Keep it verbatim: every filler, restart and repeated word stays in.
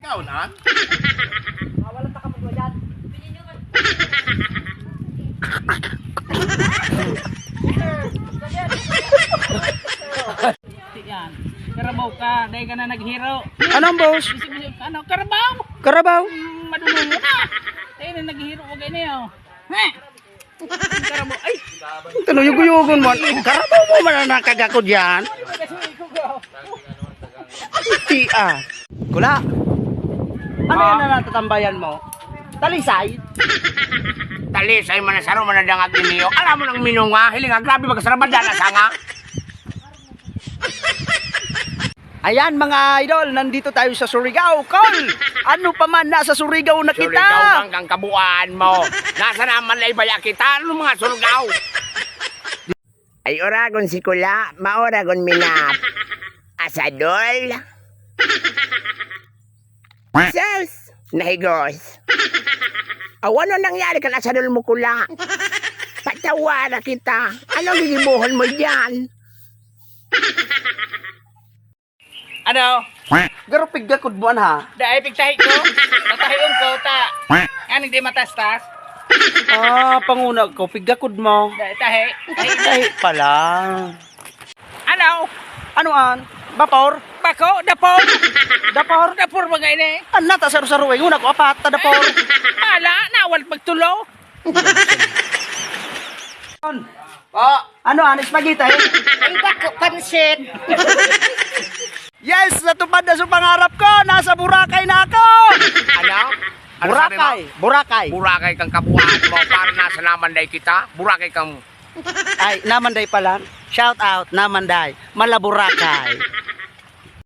Taon, ah? Wala ta kapag wayan. Yan. Karabaw ka, dahil ka na naghiro. Anong boss? Ano, karabaw? Karabaw? Mm, madulungo na. Tayo na naghiro ko ganyan, oh. Heh! Karabaw, ay! Tanuyog-yugon mo. Karabaw mo man ang nakagakod yan. Ti, ah. Kula. Ano yan na natatambayan mo? Talisay? Talisay man na saro man na dangag ninyo. Alam mo nang minunga, hiling nga, grabe magkasarabad na sanga. Ayan, mga idol, nandito tayo sa Surigao. Kol, ano pa man, nasa Surigao na kita. Surigao lang kang kabuuan mo. Nasa naman na ibaya kita, ano mga Surigao? Ay, oragon si Kula, maoragon minap. Asadol. Sus! Nahigos. Aw, ano nangyari kan asadol mo, Kula? Patawa na kita. Anong gigibuhon mo diyan? Ano? Garo, piggakod mo, an, ha? Dai, pigtahi ko. Tatahion ko, ta. Aning di matastas. Ah, panguna ko, piggakod mo. Dai, tahi. Tahi, tahi pala. Ano? Ano, an? Bapor? Bako, dapor. Dapor? Dapor mga ini. An, nata saro-saro, eh. Una ko, apat, ta dapor. Ala, nawal pagtulo. Po. Ano, ano, spaghetti? Ay, bako, pansit. Yes, natupad na sa pangarap ko. Nasa Boracay na ako. Ano? Ano sabi mo? Boracay, Boracay. Boracay kang kabuuan mo. Para nasa naman day kita. Boracay kang Ay, naman day pala. Shout out, naman day. Mala Boracay.